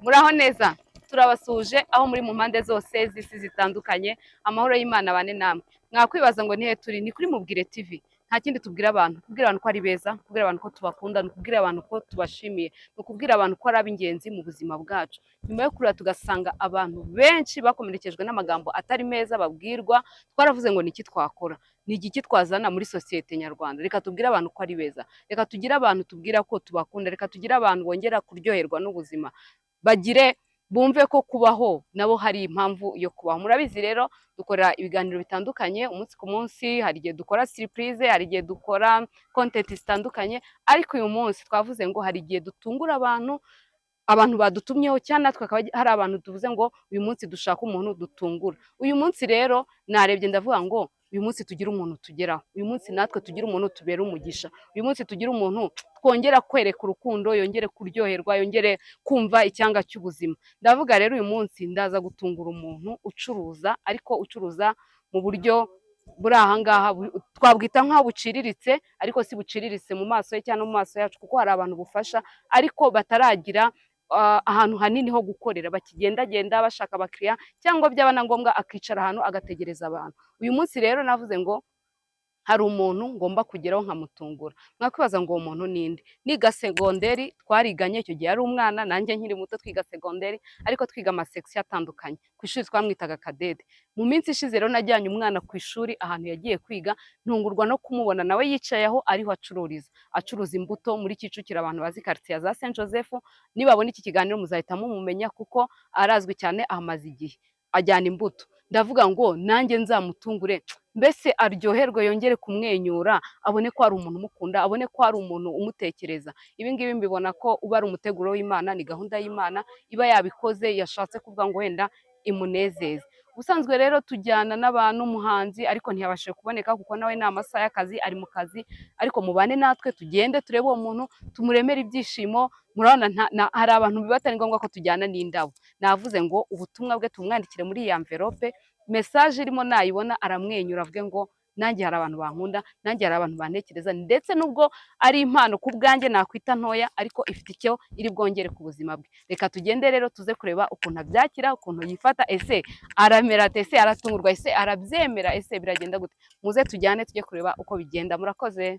Muraho neza, turabasuhuje aho muri mu mpande zose z'isi zitandukanye. Amahoro y'Imana abane namwe. Mwakwibaza ngo nihe turi? Ni kuri Mubwire TV. Nta kindi tubwira abantu, kubwira abantu ko ari beza, kubwira abantu ko tubakunda, ni ukubwira abantu ko tubashimiye, ni ukubwira abantu ko ari ab'ingenzi mu buzima bwacu. Nyuma yo kurira tugasanga abantu benshi bakomerekejwe n'amagambo atari meza babwirwa, twaravuze ngo niki twakora, ni igiki twazana muri sosiyete nyarwanda? Reka tubwire abantu ko ari beza, reka tugire abantu tubwira ko tubakunda, reka tugire abantu bongera kuryoherwa n'ubuzima, bagire bumve ko kubaho nabo hari impamvu yo kubaho. Murabizi rero, dukora ibiganiro bitandukanye umunsi ku munsi. Hari igihe dukora surprise, hari igihe dukora content zitandukanye, ariko uyu munsi twavuze ngo hari igihe dutungura abantu, abantu badutumyeho, cyangwa natwe akaba hari abantu tuvuze ngo uyu munsi dushaka umuntu dutungura. Uyu munsi rero narebye ndavuga ngo uyu munsi tugire umuntu tugeraho, uyu munsi natwe tugire umuntu tubera umugisha, uyu munsi tugire umuntu twongera kwereka urukundo, yongere kuryoherwa, yongere kumva icyanga cy'ubuzima. Ndavuga rero uyu munsi ndaza gutungura umuntu ucuruza, ariko ucuruza mu buryo buri ahangaha twabwita nk'aho buciriritse, ariko si buciriritse mu maso ye cyangwa no mu maso yacu, kuko hari abantu bufasha ariko bataragira ahantu hanini ho gukorera, bakigendagenda bashaka abakiriya, cyangwa byaba na ngombwa akicara ahantu agategereza abantu. Uyu munsi rero navuze ngo hari umuntu ngomba kugeraho nkamutungura. Mwakwibaza ngo uwo muntu ninde? Niga segonderi twariganye, icyo gihe yari umwana nanjye nkiri muto, twiga segonderi ariko twiga amasection atandukanye. Ku ishuri twamwitaga Kadede. Mu minsi ishize rero najyanye umwana ku ishuri ahantu yagiye kwiga, ntungurwa no kumubona nawe yicaye aho ariho acururiza, acuruza imbuto muri Kicukiro. Abantu bazi quartier za Saint Joseph, nibabona iki kiganiro muzahita mumumenya kuko arazwi cyane, ahamaze igihe ajyana imbuto. Ndavuga ngo nanjye nzamutungure, mbese aryoherwe, yongere kumwenyura, abone ko hari umuntu umukunda, abone ko hari umuntu umutekereza. Ibi ngibi mbibona ko uba ari umuteguro w'Imana, ni gahunda y'Imana iba yabikoze, yashatse kuvuga ngo wenda imunezeze. Ubusanzwe rero tujyana n'abantu, umuhanzi, ariko ntiyabashije kuboneka kuko nawe ni amasaha y'akazi, ari mu kazi. Ariko mubane natwe tugende turebe uwo muntu, tumuremere ibyishimo. Murabona hari abantu biba atari ngombwa ko tujyana n'indabo. Navuze ngo ubutumwa bwe tumwandikire muri iyi enveloppe, message irimo nayibona aramwenyura, avuge ngo nanjye hari abantu bankunda, nanjye hari abantu bantekereza. Ndetse nubwo ari impano ku bwanjye nakwita ntoya, ariko ifite icyo iri bwongere ku buzima bwe. Reka tugende rero tuze kureba ukuntu abyakira, ukuntu yifata. Ese aramera ate? Ese aratungurwa? Ese arabyemera? Ese biragenda gute? Muze tujyane tujye kureba uko bigenda. Murakoze.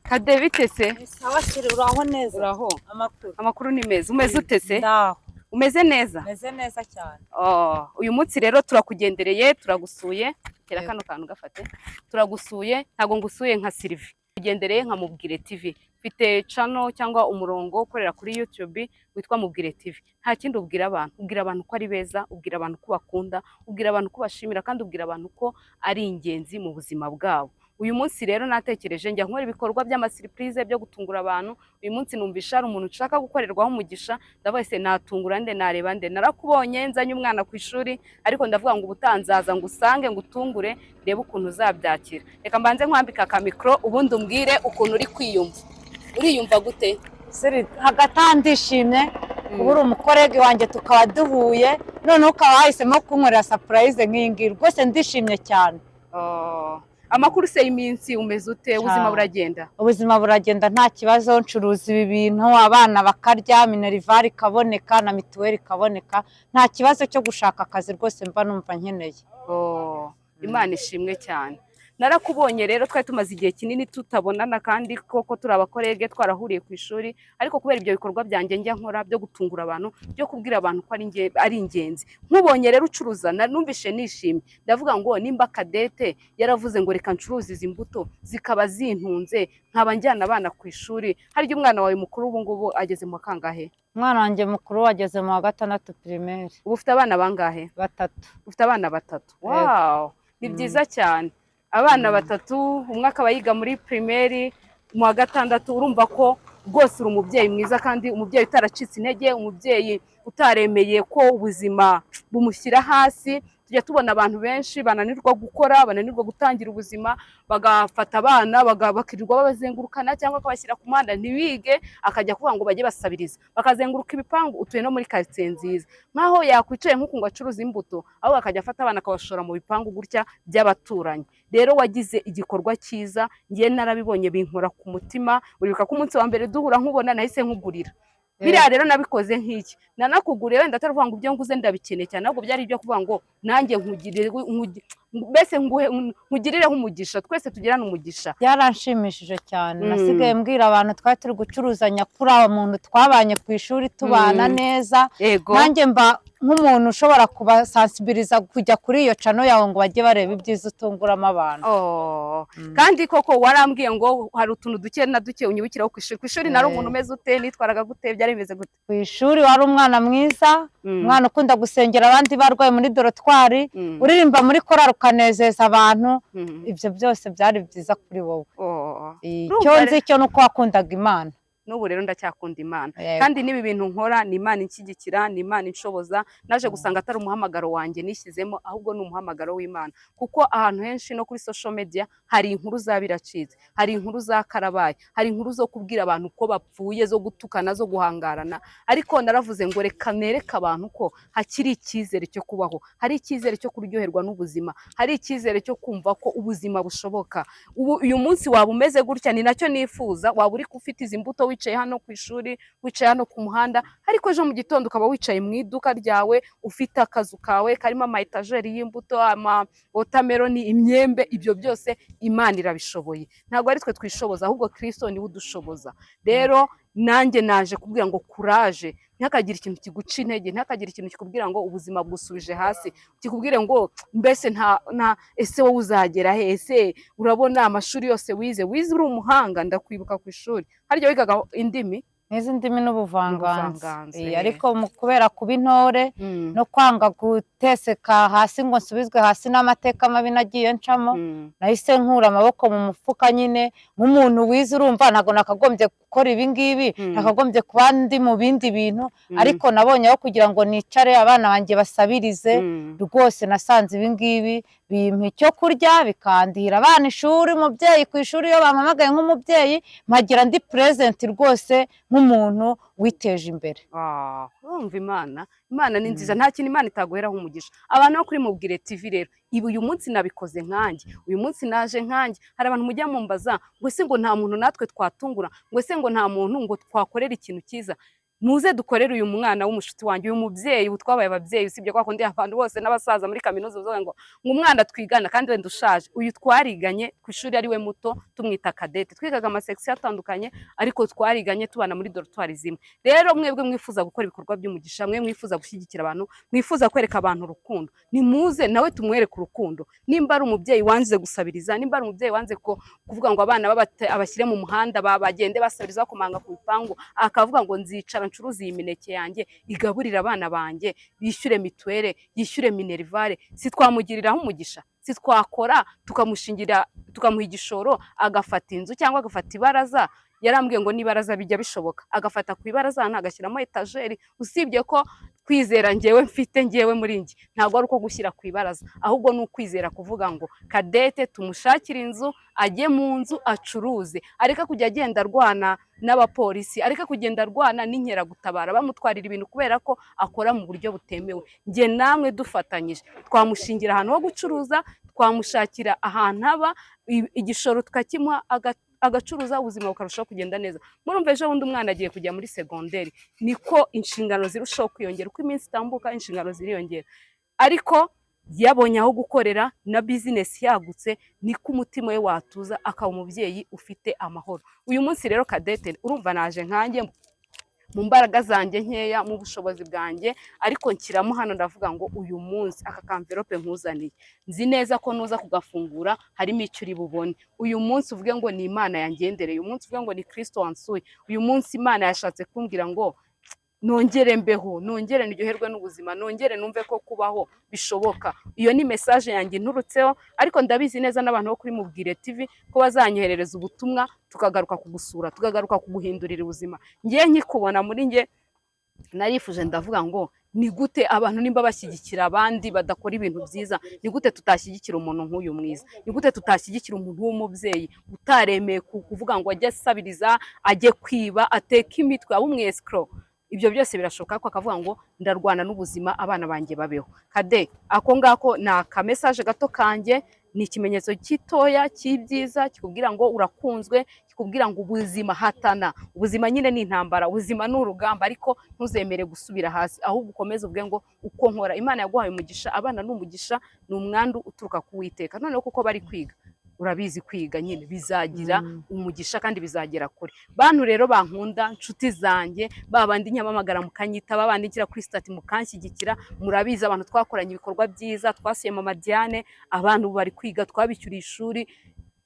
Kade, bite se? Sawa chérie, uraho neza? Uraho. Amakuru? Amakuru ni meza. Umeze ute se? Ndaho. Umeze neza? Meze neza cyane. Oh, uyu munsi rero turakugendereye, turagusuye. Tera kano kantu gafate. Turagusuye, ntabwo ngusuye nka Sylvie. Tugendereye nka Mubwire TV. Mfite channel cyangwa umurongo ukorera kuri YouTube witwa Mubwire TV. Nta kindi ubwira abantu, ubwira abantu ko ari beza, ubwira abantu ko bakunda, ubwira abantu ko bashimira, kandi ubwira abantu ko ari ingenzi mu buzima bwabo. Uyu munsi rero natekereje njya nkora ibikorwa by'amasurprise byo gutungura abantu. Uyu munsi numvisha hari umuntu nshaka gukorerwaho umugisha. Ndavuga se natungura nde, nareba nde? Narakubonye nzanye umwana ku ishuri, ariko ndavuga ngo ubutaha nzaza ngusange ngutungure, ndebe ukuntu uzabyakira. Reka mbanze nkwambika akamicro, ubundi umbwire ukuntu uri kwiyumva. Uriyumva gute? Siri, hagati aha ndishimye kuba uri umucollègue wanjye, tukaba duhuye, noneho ukaba wahisemo kunkorera surprise nk'iyi ngiyi. Rwose ndishimye cyane. Oh, amakuru se y'iminsi? Umeze ute? Ubuzima buragenda? Ubuzima buragenda nta kibazo. Ncuruza ibi bintu, abana bakarya, minerval ikaboneka na mituweli ikaboneka. Nta kibazo cyo gushaka akazi rwose mba numva nkeneye. Oh, Imana ishimwe cyane. Narakubonye rero, twari tumaze igihe kinini tutabonana, kandi koko turi abacollègue, twarahuriye ku ishuri, ariko kubera ibyo bikorwa byanjye njya nkora byo gutungura abantu, byo kubwira abantu ko ari ingenzi, nkubonye rero ucuruza numvishe nishimye. Ndavuga ngo nimba Kadete yaravuze ngo reka ncuruze izi mbuto zikaba zintunze, nkaba njyana abana ku ishuri. Harya umwana wawe mukuru ubu ngubu ageze mu wa kangahe? Umwana wanjye mukuru wageze mu wa gatandatu primaire. Ubu ufite abana bangahe? Batatu. Ufite abana batatu? Yego. Wow, ni byiza cyane. Abana batatu, umwe akaba yiga muri primaire mu wa gatandatu. Urumva ko rwose uri umubyeyi mwiza, kandi umubyeyi utaracitse intege, umubyeyi utaremeye ko ubuzima bumushyira hasi. Tujya tubona abantu benshi bananirwa gukora, bananirwa gutangira ubuzima, bagafata abana bakirirwa babazengurukana cyangwa akabashyira ku muhanda ntibige, akajya kuvuga ngo bajye basabiriza, bakazenguruka ibipangu. Utuye no muri karitsiye nziza, nk'aho yakwicaye nk'uku ngo acuruze imbuto, ahubwo akajya afata abana akabashora mu bipangu gutya by'abaturanyi. Rero wagize igikorwa cyiza, ngiye narabibonye binkora ku mutima. Uribuka ko umunsi wa mbere duhura nkubona nahise nkugurira biriya. Rero nabikoze nk'iki, nanakuguriye wenda atari ukuvuga ngo ibyo nguze ndabikeneye cyane, ahubwo byari ibyo kuvuga ngo nanjye nkugirire, mbese nkugirireho umugisha, twese tugirane umugisha. Byaranshimishije cyane. Nasigaye mbwira abantu twari turi gucuruzanya kuri aba muntu twabanye ku ishuri tubana neza. Nanjye mba nk'umuntu ushobora kubasansibiriza kujya kuri iyo channel yawe ngo bajye bareba ibyiza utunguramo abantu. Oh. Kandi koko warambwiye ngo hari utuntu duke na duke unyibukiraho ku ishuri. Ku ishuri nari umuntu umeze ute? Nitwaraga gute? Byari bimeze gute? Ku ishuri wari umwana mwiza, umwana ukunda gusengera abandi barwaye muri dortoir, uririmba muri korali ukanezeza abantu. Ibyo byose byari byiza kuri wowe. Oh. Icyo Urumva nzi cyo ni uko wakundaga Imana. N'ubu rero ndacyakunda Imana. Yego. Kandi n'ibi bintu nkora ni Imana inshyigikira, ni Imana inshoboza. Naje gusanga atari umuhamagaro wanjye nishyizemo, ahubwo ni umuhamagaro w'Imana, kuko ahantu henshi no kuri social media hari inkuru za biracitse, hari inkuru za karabaye, hari inkuru zo kubwira abantu ko bapfuye, zo gutukana, zo guhangarana. Ariko naravuze ngo reka nereke abantu ko hakiri icyizere cyo kubaho, hari icyizere cyo kuryoherwa n'ubuzima, hari icyizere cyo kumva ko ubuzima bushoboka. Ubu uyu munsi waba umeze gutya, ni nacyo nifuza. Waba uri ufite izi mbuto, wicaye hano ku ishuri, wicaye hano ku muhanda, ariko ejo mu gitondo ukaba wicaye mu iduka ryawe, ufite akazu kawe karimo ama etajeri y'imbuto, ama watermelon, imyembe. Ibyo byose Imana irabishoboye. Ntabwo ari twe twishoboza, ahubwo Kristo niwe udushoboza. Rero nanjye naje kubwira ngo courage, ntihakagire ikintu kiguca intege, ntihakagire ikintu kikubwira ngo ubuzima bwusubije hasi, kikubwire ngo mbese nta ese wowe uzagera he? Ese urabona amashuri yose wize, wize uri umuhanga? Ndakwibuka ku ishuri, harya wigaga indimi? N'izi ndimi n'ubuvanganzo. N'ubuvanganzo, Ariko kubera kuba intore no kwanga guteseka hasi ngo nsubizwe hasi n'amateka mabi nagiye ncamo, nahise nkura amaboko mu mufuka nyine nk'umuntu wize. Urumva ntabwo nakagombye gukora ibi ngibi, nakagombye kuba ndi mu bindi bintu, ariko nabonye aho kugira ngo nicare abana banjye basabirize, rwose nasanze ibi ngibi bimpa icyo kurya, bikandihira abana ishuri. Umubyeyi ku ishuri iyo bampamagaye nk'umubyeyi mpagira ndi present rwose nk'umuntu witeje imbere. Ah, urumva Imana ni nziza, nta kintu Imana itaguheraho umugisha. Abantu bo kuri Mubwire TV rero, ibi uyu munsi nabikoze nkanjye, uyu munsi naje nkanjye. Hari abantu mujya mumbaza ngo ese ngo nta muntu natwe twatungura, ngo ese ngo nta muntu ngo twakorera ikintu cyiza? Muze dukorere uyu mwana w'umushuti wanjye, uyu mubyeyi. Ubu twabaye ababyeyi, usibye kwa kundi abantu bose n'abasaza muri kaminuza bavuga ngo umwana twigana kandi wenda ushaje. Uyu twariganye ku ishuri ari we muto, tumwita Kadete. Twigaga ama section atandukanye, ariko twariganye, tubana muri dortoir zimwe. Rero mwebwe mwifuza gukora ibikorwa by'umugisha, mwe mwifuza gushyigikira abantu, mwifuza kwereka abantu urukundo, nimuze nawe tumwereke urukundo. Nimba ari umubyeyi wanze gusabiriza, nimba ari umubyeyi wanze ko kuvuga ngo abana abashyire mu muhanda bagende basabiriza, bakomanga ku bipangu, akavuga ngo nzicara ncuruze iyi mineke yanjye igaburire abana banjye, bishyure mituweli, yishyure minerval, si twamugiriraho umugisha? Si twakora tukamushingira, tukamuha igishoro, agafata inzu cyangwa agafata ibaraza? Yarambwiye ngo n'ibaraza bijya bishoboka, agafata ku ibaraza ahantu agashyiramo etajeri. Usibye ko kwizera ngewe mfite, ngewe muri njye, ntabwo ari uko gushyira ku ibaraza, ahubwo ni ukwizera kuvuga ngo Kadete tumushakire inzu, ajye mu nzu acuruze, areke kujya agenda arwana n'abapolisi, areke kugenda arwana n'inkeragutabara bamutwarira ibintu kubera ko akora mu buryo butemewe. Njye namwe dufatanyije twamushingira ahantu ho gucuruza, twamushakira ahantu aba, igishoro tukakimuha, agacuruza, ubuzima bukarushaho kugenda neza. Murumva ejo bundi umwana agiye kujya muri segonderi, niko inshingano zirushaho kwiyongera. Uko iminsi itambuka inshingano ziriyongera, ariko yabonye aho gukorera na business yagutse, niko umutima we watuza, akaba umubyeyi ufite amahoro. Uyu munsi rero Kadete, urumva naje nkanjye mu mbaraga zanjye nkeya, mu bushobozi bwanjye, ariko nshyiramo hano, ndavuga ngo uyu munsi aka ka enveloppe nkuzaniye, nzi neza ko nuza kugafungura harimo icyo uri bubone. Uyu munsi uvuge ngo ni Imana yangendereye, uyu munsi uvuge ngo ni Kristo wansuye, uyu munsi Imana yashatse kumbwira ngo nongere mbeho, nongere ndyoherwe n'ubuzima, nongere numve ko kubaho bishoboka. Iyo ni message yanjye inturutseho, ariko ndabizi neza n'abantu bo kuri Mubwire TV ko bazanyoherereza ubutumwa, tukagaruka kugusura, tukagaruka kuguhindurira ubuzima. Ngiye nkikubona muri njye. Narifuje, ndavuga ngo ni gute abantu nimba bashyigikira abandi badakora ibintu byiza, ni gute tutashyigikira umuntu nk'uyu mwiza? Ni gute tutashyigikira umuntu w'umubyeyi utaremeye kuvuga ngo ajye asabiriza, ajye kwiba, ateke imitwe, abe umwesikoro? Ibyo byose birashoboka ko akavuga ngo ndarwana n'ubuzima, abana banjye babeho. Kade, ako ngako ni akamesaje gato kanjye, ni ikimenyetso gitoya cy'ibyiza kikubwira ngo urakunzwe, kikubwira ngo ubuzima hatana, ubuzima nyine ni intambara, ubuzima ni urugamba, ariko ntuzemere gusubira hasi, ahubwo ukomeze uvuge ngo uko nkora. Imana yaguhaye umugisha, abana ni umugisha, ni umwandu uturuka ku Witeka. Noneho kuko bari kwiga, urabizi, kwiga nyine bizagira umugisha kandi bizagera kure. Bantu rero bankunda, nshuti zanjye, ba bandi nyamamagara mukanyita, ba bandi nshyira kuri status mukanshyigikira, murabizi, abantu twakoranye ibikorwa byiza, twasuye Mama Diane, abantu bari kwiga twabishyuriye ishuri,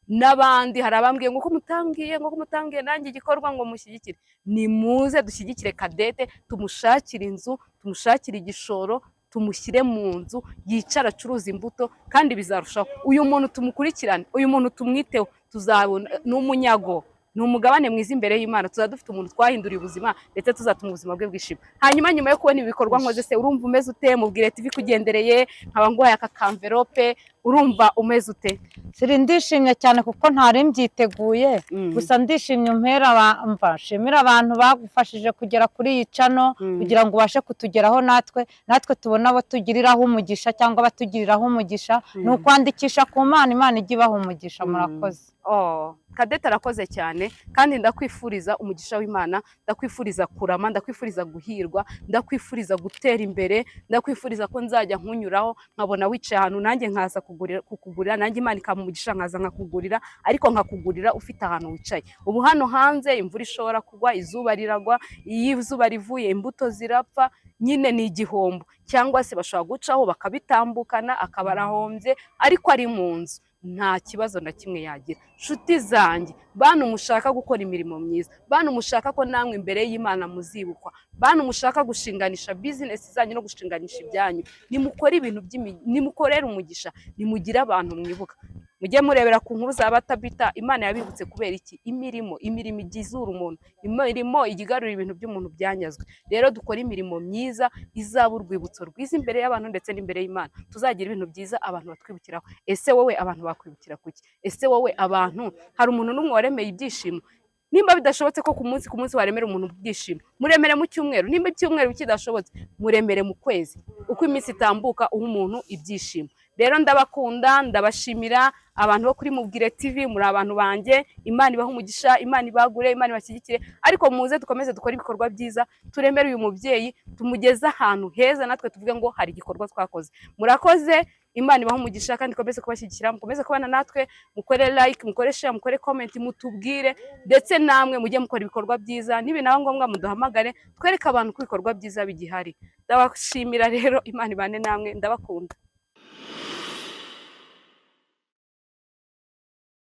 n'abandi. Hari abambwiye ngo ko mutambwiye, ngo ko mutambwiye nanjye igikorwa ngo mushyigikire. Nimuze dushyigikire Kadete, tumushakire inzu, tumushakire igishoro, tumushyire mu nzu, yicara acuruza imbuto, kandi bizarushaho. Uyu muntu tumukurikirane, uyu muntu tumwiteho, tuzabona ni umunyago, ni umugabane mwiza imbere y'Imana. Tuzaba dufite umuntu twahinduriye ubuzima, ndetse tuzatuma ubuzima bwe bwishima. Hanyuma nyuma yo kubona ibikorwa nkoze se, urumva umeze ute? Mubwire TV kugendereye, nkaba nguhaye aka kamverope, urumva umeze ute? Siri, ndishimye cyane kuko ntari mbyiteguye. Gusa ndishimye, umpera mva nshimira abantu bagufashije kugera kuri iyi channel kugira ngo ubashe kutugeraho, natwe tubone abo tugiriraho umugisha cyangwa abatugiriraho umugisha. Ni ukwandikisha ku Mana, Imana ijya ibaha umugisha. Murakoze. Oh, Kadete arakoze cyane, kandi ndakwifuriza umugisha w'Imana, ndakwifuriza kurama, ndakwifuriza guhirwa, ndakwifuriza gutera imbere, ndakwifuriza ko nzajya nkunyuraho nkabona wicaye ahantu, nanjye nkaza kukugurira, nanjye Imana ikampa umugisha nkaza nkakugurira, ariko nkakugurira ufite ahantu wicaye. Ubu hano hanze imvura ishobora kugwa, izuba riragwa, iyo izuba rivuye imbuto zirapfa, nyine ni igihombo, cyangwa se bashobora gucaho bakabitambukana, akaba arahombye, ariko ari mu nzu nta kibazo na kimwe yagira. Nshuti zanjye, bantu mushaka gukora imirimo myiza, bantu mushaka ko namwe imbere y'Imana muzibukwa, bantu mushaka gushinganisha bizinesi zanyu no gushinganisha ibyanyu, nimukore ibintu, nimukorere umugisha, nimugire abantu mwibuka. Mujye murebera ku nkuru za Batabita, Imana yabibutse kubera iki? Imirimo, imirimo igizura umuntu, imirimo igarura ibintu by'umuntu byanyazwe. Rero dukore imirimo myiza izaba urwibutso rwiza imbere y'abantu ndetse n'imbere y'Imana, tuzagira ibintu byiza abantu batwibukiraho. Ese wowe abantu bakwibukira kuki? Ese wowe abantu, hari umuntu n'umwe waremeye ibyishimo? Nimba bidashobotse ko ku munsi ku munsi waremera umuntu ibyishimo, muremere mu cyumweru. Nimba icyumweru kidashobotse, muremere mu kwezi. Uko iminsi itambuka, uha umuntu ibyishimo. Rero ndabakunda, ndabashimira abantu bo kuri Mubwire TV, muri abantu banjye. Imana ibahe umugisha, Imana ibagure, Imana ibashyigikire, ariko muze dukomeze dukore ibikorwa byiza, turemere uyu mubyeyi, tumugeze ahantu heza, natwe tuvuge ngo hari igikorwa twakoze. Murakoze, Imana ibahe umugisha kandi ikomeze kubashyigikira, mukomeze kubana natwe, mukore like, mukore share, mukore comment, mutubwire, ndetse namwe mujye mukora ibikorwa byiza. Nibinaba ngombwa muduhamagare, twereke abantu ko ibikorwa byiza bigihari. Ndabashimira rero, Imana ibane namwe, ndabakunda.